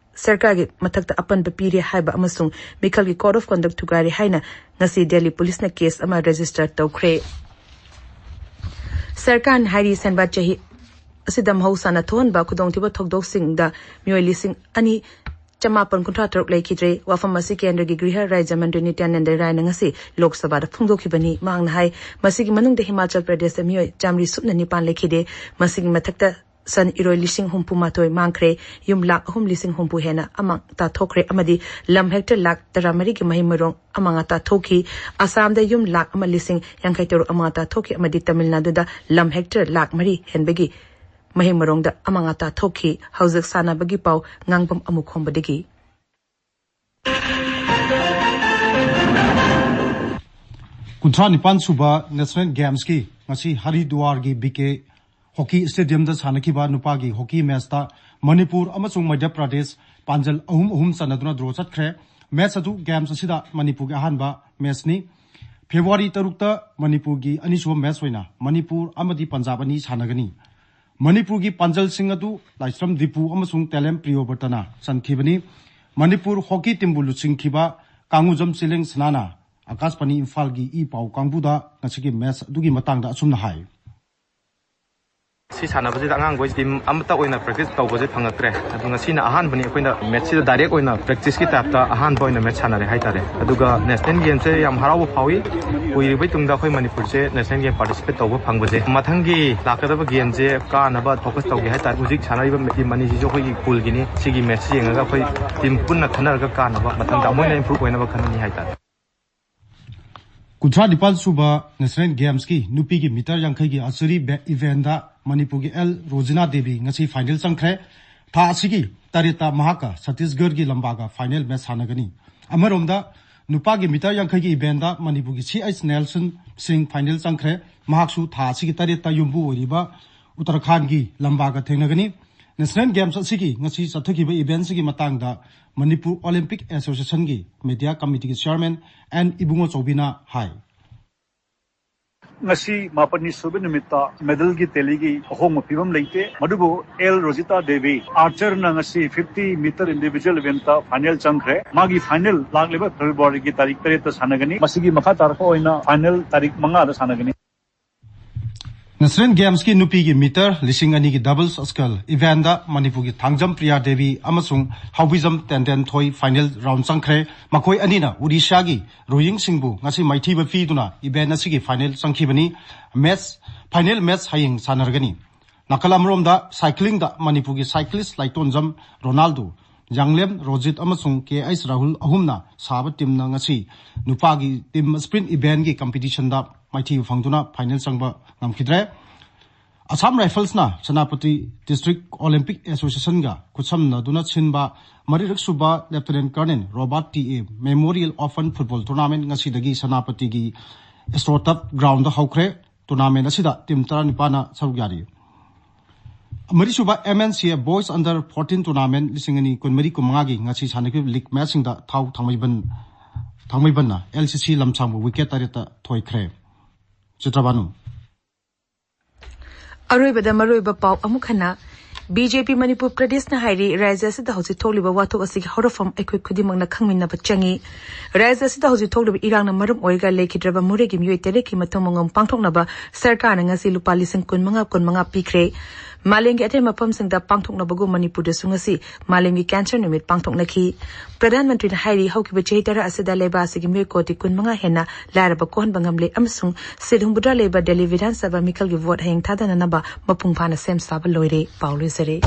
ꯁꯔꯀꯥꯔꯒꯤ ꯃꯊꯛꯇ ꯑꯄꯟꯕ ꯄꯤꯔꯦ ꯍꯥꯏꯕ ꯑꯃꯁꯨꯡ ꯃꯤꯈꯜꯒꯤ ꯀꯣꯗ ꯑꯣꯐ ꯀꯟꯗꯛ ꯊꯨꯒꯥꯏꯔꯦ ꯍꯥꯏꯅ ꯉꯁꯤ ꯗꯦꯜꯂꯤ ꯄꯨꯂꯤꯁꯅ ꯀꯦꯁ ꯑꯃ ꯔꯦꯖꯤꯁꯇꯔ ꯇꯧꯈ꯭ꯔꯦ꯫ ꯁꯔꯀꯥꯔꯅ ꯍꯥꯏꯔꯤ, ꯁꯦꯟꯕꯥ ꯆꯍꯤ ꯑꯁꯤꯗ ꯃꯍꯧꯁꯥꯅ ꯊꯣꯛꯍꯟꯕ ꯈꯨꯗꯣꯡꯊꯤꯕ ꯊꯧꯗꯣꯛꯁꯤꯡꯗ ꯃꯤꯑꯣꯏ ꯂꯤꯁꯤꯡ ꯑꯅꯤ ꯆꯃꯥꯄꯟ ꯀꯨꯟꯊ꯭ꯔꯥ ꯇꯔꯨꯛ ꯂꯩꯈꯤꯗ꯭ꯔꯦ꯫ ꯋꯥꯐꯝ ꯑꯁꯤ ꯀꯦꯟꯗ꯭ꯔꯒꯤ ꯒ꯭ꯔꯤꯍ ꯔꯥꯖ꯭ꯌ ꯃꯟꯇ꯭ꯔꯤ ꯅꯤꯇ꯭ꯌꯥꯅꯟꯗ ꯔꯥꯏꯅ ꯉꯁꯤ ꯂꯣꯛ ꯁꯚꯥꯗ ꯐꯣꯡꯗꯣꯛꯈꯤꯕꯅꯤ꯫ ꯃꯍꯥꯛꯅ ꯍꯥꯏ, ꯃꯁꯤꯒꯤ ꯃꯅꯨꯡꯗ ꯍꯤꯃꯥꯆꯜ ꯄ꯭ꯔꯗꯦꯁꯇ ꯃꯤꯑꯣꯏ ꯆꯥꯃꯔꯤ ꯁꯨꯞꯅ ꯅꯤꯄꯥꯟ ꯂꯩꯈꯤꯗꯦ꯫ ꯃꯁꯤꯒꯤ ꯃꯊꯛꯇ ꯁꯟ ꯏꯔꯣꯏ ꯂꯤꯁꯤꯡ ꯍꯨꯝꯐꯨ ꯃꯥꯊꯣꯏ ꯃꯥꯡꯈ꯭ꯔꯦ꯫ ꯌꯨꯝ ꯂꯥꯈ ꯑꯍꯨꯝ ꯂꯤꯁꯤꯡ ꯍꯨꯝꯐꯨ ꯍꯦꯟꯅ ꯑꯃꯥꯡ ꯑꯇꯥ ꯊꯣꯛꯈ꯭ꯔꯦ ꯑꯃꯗꯤ ꯂꯝ ꯍꯦꯛꯇꯔ ꯂꯥꯈ ꯇꯔꯥꯃꯔꯤꯒꯤ ꯃꯍꯩ ꯃꯔꯣꯡ ꯑꯃꯥꯡ ꯑꯇꯥ ꯊꯣꯛꯈꯤ꯫ ꯑꯁꯥꯝꯗ ꯌꯨꯝ ꯂꯥꯈ ꯑꯃ ꯂꯤꯁꯤꯡ ꯌꯥꯡꯈꯩ ꯇꯔꯨꯛ ꯑꯃꯥꯡ ꯑꯇꯥ ꯊꯣꯛꯈꯤ ꯑꯃꯗꯤ ꯇꯃꯤꯜ ꯅꯥꯗꯨꯗ ꯂꯝ ꯍꯦꯛꯇꯔ ꯂꯥꯈ ꯃꯔꯤ ꯍꯦꯟꯕꯒꯤ ꯃꯍꯩ ꯃꯔꯣꯡꯗ ꯑꯃꯥꯡ ꯑꯇꯥ ꯊꯣꯛꯈꯤ꯫ ꯍꯧꯖꯤꯛ ꯁꯥꯟꯅꯕꯒꯤ ꯄꯥꯎ ꯉꯥꯡꯕꯝ ꯑꯃꯨꯛ ꯈꯣꯝꯕꯗꯒꯤ꯫ ꯀꯨꯟꯊ꯭ꯔꯥ ꯅꯤꯄꯥꯟ ꯁꯨꯕ ꯅꯦꯁꯅꯦꯜ ꯒꯦꯝꯁꯀꯤ ꯉꯁꯤ ꯍꯔꯤꯗ꯭ꯋꯥꯔꯒꯤ ꯕꯤ ꯀꯦ ꯍꯣꯀꯤ ꯁ꯭ꯇꯦꯗꯤꯌꯝꯗ ꯁꯥꯟꯅꯈꯤꯕ ꯅꯨꯄꯥꯒꯤ ꯍꯣꯀꯤ ꯃꯦꯆꯇ ꯃꯅꯤꯄꯨꯔ ꯑꯃꯁꯨꯡ ꯃꯙ꯭ꯌ ꯄ꯭ꯔꯗꯦꯁ ꯄꯥꯟꯖꯜ ꯑꯍꯨꯝ ꯑꯍꯨꯝ ꯆꯟꯅꯗꯨꯅ ꯗ꯭ꯔꯣ ꯆꯠꯈ꯭ꯔꯦ꯫ ꯃꯦꯆ ꯑꯗꯨ ꯒꯦꯝꯁ ꯑꯁꯤꯗ ꯃꯅꯤꯄꯨꯔꯒꯤ ꯑꯍꯥꯟꯕ ꯃꯦꯆꯅꯤ꯫ ꯐꯦꯕ꯭ꯔꯨꯋꯥꯔꯤ ꯇꯔꯨꯛꯇ ꯃꯅꯤꯄꯨꯔꯒꯤ ꯑꯅꯤꯁꯨꯕ ꯃꯦꯆ ꯑꯣꯏꯅ ꯃꯅꯤꯄꯨꯔ ꯑꯃꯗꯤ ꯄꯟꯖꯥꯕ ꯑꯅꯤ ꯁꯥꯟꯅꯒꯅꯤ꯫ ꯃꯅꯤꯄꯨꯔꯒꯤ ꯄꯥꯟꯖꯜꯁꯤꯡ ꯑꯗꯨ ꯂꯥꯏꯁ꯭ꯔꯝ ꯗꯤꯄꯨ ꯑꯃꯁꯨꯡ ꯇꯦꯂꯦꯝ ꯄ꯭ꯔꯤꯌꯣꯕ꯭ꯔꯇꯅ ꯆꯟꯈꯤꯕꯅꯤ꯫ ꯃꯅꯤꯄꯨꯔ ꯍꯣꯀꯤ ꯇꯤꯝꯕꯨ ꯂꯨꯆꯤꯡꯈꯤꯕ ꯀꯥꯡꯉꯨꯖꯝ ꯆꯤꯂꯦꯡ ꯁꯅꯥꯅ ꯑꯀꯥꯁꯕꯥꯅꯤ ꯏꯝꯐꯥꯜꯒꯤ ꯏ ꯄꯥꯎ ꯀꯥꯡꯕꯨꯗ ꯉꯁꯤꯒꯤ ꯃꯦꯆ ꯑꯗꯨꯒꯤ ꯃꯇꯥꯡꯗ ꯑꯁꯨꯝꯅ ꯍꯥꯏ꯫ ꯁꯤ ꯁꯥꯟꯅꯕꯁꯤꯗ ꯑꯉꯥꯡꯈꯣꯏ ꯇꯤꯝ ꯑꯃꯠꯇ ꯑꯣꯏꯅ ꯄ꯭ꯔꯦꯛꯇꯤꯁ ꯇꯧꯕꯁꯦ ꯐꯪꯉꯛꯇ꯭ꯔꯦ꯫ ꯑꯗꯨ ꯉꯁꯤꯅ ꯑꯍꯥꯟꯕꯅꯤ ꯑꯩꯈꯣꯏꯅ ꯃꯦꯠꯁꯁꯤꯗ ꯗꯥꯏꯔꯦꯛ ꯑꯣꯏꯅ ꯄ꯭ꯔꯦꯛꯇꯤꯁꯀꯤ ꯇꯥꯏꯞꯇ ꯑꯍꯥꯟꯕ ꯑꯣꯏꯅ ꯃꯦꯠꯁ ꯁꯥꯟꯅꯔꯦ ꯍꯥꯏꯇꯥꯔꯦ꯫ ꯑꯗꯨꯒ ꯅꯦꯁꯅꯦꯜ ꯒꯦꯝꯁꯦ ꯌꯥꯝ ꯍꯔꯥꯎꯕ ꯐꯥꯎꯏ꯫ ꯀꯨꯏꯔꯕꯩ ꯇꯨꯡꯗ ꯑꯩꯈꯣꯏ ꯃꯅꯤꯄꯨꯔꯁꯦ ꯅꯦꯁꯅꯦꯜ ꯒꯦꯝ ꯄꯥꯔꯇꯤꯁꯤꯄꯦꯠ ꯇꯧꯕ ꯐꯪꯕꯁꯦ꯫ ꯃꯊꯪꯒꯤ ꯂꯥꯛꯀꯗꯕ ꯒꯦꯝꯁꯦ ꯀꯥꯅꯕ ꯐꯣꯀꯁ ꯇꯧꯒꯦ ꯍꯥꯏꯇꯥꯔꯦ꯫ ꯍꯧꯖꯤꯛ ꯁꯥꯟꯅꯔꯤꯕ ꯇꯤꯝ ꯑꯅꯤꯁꯤꯁꯨ ꯑꯩꯈꯣꯏꯒꯤ ꯄꯨꯜꯒꯤꯅꯤ꯫ ꯁꯤꯒꯤ ꯃꯦꯠꯁ ꯌꯦꯡꯉꯒ ꯑꯩꯈꯣꯏ ꯇꯤꯝ ꯄꯨꯟꯅ ꯈꯟꯅꯔꯒ ꯀꯥꯅꯕ ꯃꯊꯪꯗ ꯑꯃꯨꯛ ꯍꯦꯟꯅ ꯏꯝꯄ꯭ꯔꯨꯞ ꯑꯣꯏꯅꯕ ꯈꯟꯅꯅꯤ ꯍꯥꯏꯇꯥꯔꯦ꯫ ꯀꯨꯟꯊ꯭ꯔꯥ ꯅꯤꯄꯥꯟ ꯁꯨꯕ ꯅꯦꯁꯅꯦꯜ ꯒꯦꯝꯁꯀꯤ ꯅꯨꯄꯤꯒꯤ ꯃꯤꯇꯔ ꯌꯥꯡꯈꯩꯒꯤ ꯑꯥꯔꯆꯔꯤ ꯕꯦ-, ꯏꯚꯦꯟꯗ ꯃꯅꯤꯄꯨꯔꯒꯤ ꯑꯦꯜ ꯔꯣꯖꯤꯅꯥ ꯗꯦꯕꯤ ꯉꯁꯤ ꯐꯥꯏꯅꯦꯜ ꯆꯪꯈ꯭ꯔꯦ꯫ ꯊꯥ ꯑꯁꯤꯒꯤ ꯇꯔꯦꯠꯇ ꯃꯍꯥꯛꯀ ꯁꯠꯇꯤꯁꯒꯔꯒꯤ ꯂꯝꯕꯥꯒ ꯐꯥꯏꯅꯦꯜ ꯃꯦꯠꯆ ꯁꯥꯟꯅꯒꯅꯤ꯫ ꯑꯃꯔꯣꯝꯗ ꯅꯨꯄꯥꯒꯤ ꯃꯤꯇꯔ ꯌꯥꯡꯈꯩꯒꯤ ꯏꯚꯦꯟꯗ ꯃꯅꯤꯄꯨꯔꯒꯤ ꯁꯤ ꯑꯩꯆ ꯅꯦꯜꯁꯟ ꯁꯤꯡ ꯐꯥꯏꯅꯦꯜ ꯆꯪꯈ꯭ꯔꯦ꯫ ꯃꯍꯥꯛꯁꯨ ꯊꯥ ꯑꯁꯤꯒꯤ ꯇꯔꯦꯠꯇ ꯌꯨꯝꯕꯨ ꯑꯣꯏꯔꯤꯕ ꯎꯠꯇꯔꯈꯥꯟꯒꯤ ꯂꯝꯕꯥꯒ ꯊꯦꯡꯅꯒꯅꯤ꯫ ꯅꯦꯁꯅꯦꯜ ꯒꯦꯝꯁ ꯑꯁꯤꯒꯤ ꯉꯁꯤ ꯆꯠꯊꯈꯤꯕ ꯏꯚꯦꯟꯁꯤꯒꯤ ꯃꯇꯥꯡꯗ ꯃꯅꯤꯄꯨꯔ ꯑꯣꯂꯤꯝꯄꯤꯛ ꯑꯦꯁꯣꯁꯤꯌꯦꯁꯟꯒꯤ ꯃꯦꯗꯤꯌꯥ ꯀꯃꯤꯇꯤꯒꯤ ꯆꯤꯌꯔꯃꯦꯟ ꯑꯦꯟ ꯏꯕꯨꯡꯉꯣ ꯆꯧꯕꯤꯅ ꯍꯥꯏ꯫ ꯉꯁꯤ ꯃꯥꯄꯟꯅꯤ ꯁꯨꯕ ꯅꯨꯃꯤꯠꯇ ꯃꯦꯗꯜꯒꯤ ꯇꯦꯂꯤꯒꯤ ꯑꯍꯣꯡꯕ ꯐꯤꯕꯝ ꯂꯩꯇꯦ꯫ ꯃꯗꯨꯕꯨ ꯑꯦꯜ ꯔꯣꯖꯤꯇꯥ ꯗꯦꯕꯤ ꯑꯥꯔꯆꯔꯅ ꯉꯁꯤ fifty metre individual event final ꯆꯪꯈ꯭ꯔꯦ꯫ ꯃꯥꯒꯤ ꯐꯥꯏꯅꯦꯜ ꯂꯥꯛꯂꯤꯕ ꯐꯦꯕ꯭ꯔꯨꯋꯥꯔꯤꯒꯤ ꯇꯥꯔꯤꯛ ꯇꯔꯦꯠꯇ ꯁꯥꯟꯅꯒꯅꯤ꯫ ꯃꯁꯤꯒꯤ ꯃꯈꯥ ꯇꯥꯔꯛꯄ ꯑꯣꯏꯅ ꯐꯥꯏꯅꯦꯜ ꯇꯥꯔꯤꯛ ꯃꯉꯥꯗ ꯁꯥꯟꯅꯒꯅꯤ꯫ ꯅꯦꯁꯅꯦꯜ ꯒꯦꯝꯁꯀꯤ ꯅꯨꯄꯤꯒꯤ ꯃꯤꯇꯔ ꯂꯤꯁꯤꯡ ꯑꯅꯤꯒꯤ ꯗꯕꯜꯁ ꯁ꯭ꯀꯜ ꯏꯚꯦꯟꯗ ꯃꯅꯤꯄꯨꯔꯒꯤ ꯊꯥꯡꯖꯝ ꯄ꯭ꯔꯤꯌꯥ ꯗꯦꯕꯤ ꯑꯃꯁꯨꯡ ꯍꯥꯎꯕꯤꯖꯝ ꯇꯦꯟꯗꯦꯟ ꯊꯣꯏ ꯐꯥꯏꯅꯦꯜ ꯔꯥꯎꯟ ꯆꯪꯈ꯭ꯔꯦ꯫ ꯃꯈꯣꯏ ꯑꯅꯤꯅ ꯎꯔꯤꯁꯥꯒꯤ ꯔꯣꯌꯤꯡꯁꯤꯡꯕꯨ ꯉꯁꯤ ꯃꯥꯏꯊꯤꯕ ꯄꯤꯗꯨꯅ ꯏꯚꯦꯟ ꯑꯁꯤꯒꯤ ꯐꯥꯏꯅꯦꯜ ꯆꯪꯈꯤꯕꯅꯤ꯫ ꯃꯦꯠꯆ, ꯐꯥꯏꯅꯦꯜ ꯃꯦꯠꯆ ꯍꯌꯦꯡ ꯁꯥꯟꯅꯔꯒꯅꯤ꯫ ꯅꯥꯀꯜ ꯑꯃꯔꯣꯝꯗ ꯁꯥꯏꯀ꯭ꯂꯤꯡꯗ ꯃꯅꯤꯄꯨꯔꯒꯤ ꯁꯥꯏꯀ꯭ꯂꯤꯁ ꯂꯥꯏꯇꯣꯟꯖꯝ ꯔꯣꯅꯥꯜꯗꯣ, ꯌꯥꯡꯂꯦꯝ ꯔꯣꯖꯤꯠ ꯑꯃꯁꯨꯡ ꯀꯦ ꯑꯩꯆ ꯔꯥꯍꯨꯜ ꯑꯍꯨꯝꯅ ꯁꯥꯕ ꯇꯤꯝꯅ ꯉꯁꯤ ꯅꯨꯄꯥꯒꯤ ꯇꯤꯝ ꯁ꯭ꯄ꯭ꯔꯤꯟꯠ ꯏꯚꯦꯟꯒꯤ ꯀꯝꯄꯤꯇꯤꯁꯟꯗ ꯃꯥꯏꯊꯤꯕ ꯐꯪꯗꯨꯅ ꯐꯥꯏꯅꯦꯜ ꯆꯪꯕ ꯉꯝꯈꯤꯗ꯭ꯔꯦ꯫ ꯑꯁꯥꯝ ꯔꯥꯏꯐꯜꯁꯅ ꯁꯦꯅꯥꯄꯇꯤ ꯗꯤꯁꯇ꯭ꯔꯤꯛ ꯑꯣꯂꯤꯝꯄꯤꯛ ꯑꯦꯁꯣꯁꯤꯌꯦꯁꯟꯒ ꯈꯨꯠꯁꯝꯅꯗꯨꯅ ꯁꯤꯟꯕ ꯃꯔꯤꯔꯛ ꯁꯨꯕ lieutenant colonel Robert T A memorial open football tournament ꯉꯁꯤꯗꯒꯤ ꯁꯦꯅꯥꯄꯇꯤꯒꯤ ꯑꯦꯁꯇ꯭ꯔꯣꯇꯞ ꯒ꯭ꯔꯥꯎꯟꯗ ꯍꯧꯈ꯭ꯔꯦ꯫ ꯇꯣꯔꯅꯥꯃꯦꯟꯠ ꯑꯁꯤꯗ ꯇꯤꯝ ꯇꯔꯥꯅꯤꯄꯥꯟꯅ ꯁꯔꯨꯛ ꯌꯥꯔꯤ꯫ ꯃꯔꯤꯁꯨꯕ M N C A boys under fourteen tournament ꯂꯤꯁꯤꯡ ꯑꯅꯤ ꯀꯨꯟꯃꯔꯤ ꯀꯨꯟꯃꯉꯥꯒꯤ ꯉꯁꯤ ꯁꯥꯟꯅꯈꯤꯕ ꯂꯤꯒ ꯃꯦꯠꯆꯁꯤꯡꯗ ꯊꯥꯎ ꯊꯥꯡꯃꯩꯕꯟ, ꯊꯥꯡꯃꯩꯕꯟꯅ ꯑꯦꯜ ꯁꯤ ꯁꯤ ꯂꯝꯁꯥꯡꯕꯨ ꯋꯤꯀꯦꯠ ꯇꯔꯦꯠꯇ ꯊꯣꯏꯈ꯭ꯔꯦ꯫ ꯆꯤꯇ꯭ꯔꯕꯥꯅꯨ꯫ ꯑꯔꯣꯏꯕꯗ ꯃꯔꯨꯑꯣꯏꯕ ꯄꯥꯎ ꯑꯃꯨꯛ ꯍꯟꯅ꯫ ꯕꯤ ꯖꯦ ꯄꯤ ꯃꯅꯤꯄꯨꯔ ꯄ꯭ꯔꯗꯦꯁꯅ ꯍꯥꯏꯔꯤ, ꯔꯥꯖ꯭ꯌ ꯑꯁꯤꯗ ꯍꯧꯖꯤꯛ ꯊꯣꯛꯂꯤꯕ ꯋꯥꯊꯣꯛ ꯑꯁꯤꯒꯤ ꯍꯧꯔꯛꯐꯝ ꯑꯩꯈꯣꯏ ꯈꯨꯗꯤꯡꯃꯛꯅ ꯈꯪꯃꯤꯟꯅꯕ ꯆꯪꯏ꯫ ꯔꯥꯖ꯭ꯌ ꯑꯁꯤꯗ ꯍꯧꯖꯤꯛ ꯊꯣꯛꯂꯤꯕ ꯏꯔꯥꯡꯅ ꯃꯔꯝ ꯑꯣꯏꯔꯒ ꯂꯩꯈꯤꯗ꯭ꯔꯕ ꯃꯣꯔꯦꯒꯤ ꯃꯤꯑꯣꯏ ꯇꯔꯦꯠꯀꯤ ꯃꯊꯧ ꯃꯉꯝ ꯄꯥꯡꯊꯣꯛꯅꯕ ꯁꯔꯀꯥꯔꯅ ꯉꯁꯤ ꯂꯨꯄꯥ ꯂꯤꯁꯤꯡ ꯀꯨꯟ ꯃꯉꯥ, ꯀꯨꯟ ꯃꯉꯥ ꯄꯤꯈ꯭ꯔꯦ꯫ ꯃꯥꯂꯦꯝꯒꯤ ꯑꯇꯩ ꯃꯐꯝꯁꯤꯡꯗ ꯄꯥꯡꯊꯣꯛꯅꯕꯒꯨꯝ ꯃꯅꯤꯄꯨꯔꯗꯁꯨ ꯉꯁꯤ ꯃꯥꯂꯦꯝꯒꯤ ꯀꯦꯟꯁꯔ ꯅꯨꯃꯤꯠ ꯄꯥꯡꯊꯣꯛꯅꯈꯤ꯫ ꯄ꯭ꯔꯙꯥꯟ ꯃꯟꯇ꯭ꯔꯤꯅ ꯍꯥꯏꯔꯤ, ꯍꯧꯈꯤꯕ ꯆꯍꯤ ꯇꯔꯥ ꯑꯁꯤꯗ ꯂꯩꯕꯥꯛ ꯑꯁꯤꯒꯤ ꯃꯤꯑꯣꯏ ꯀꯣꯇꯤ ꯀꯨꯟ ꯃꯉꯥ ꯍꯦꯟꯅ ꯂꯥꯏꯔꯕ ꯀꯣꯛꯍꯟꯕ ꯉꯝꯂꯦ ꯑꯃꯁꯨꯡ ꯁꯤꯠ ꯍꯨꯝꯐꯨꯇꯔꯥ ꯂꯩꯕ ꯗꯦꯜꯂꯤ ꯕꯤꯙꯥꯟ ꯁꯚꯥ ꯃꯤꯈꯜꯒꯤ ꯚꯣꯠ ꯍꯌꯦꯡ ꯊꯥꯗꯅꯅꯕ ꯃꯄꯨꯡ ꯐꯥꯅ ꯁꯦꯝ ꯁꯥꯕ ꯂꯣꯏꯔꯦ꯫ ꯄꯥꯎ ꯂꯣꯏꯖꯔꯦ꯫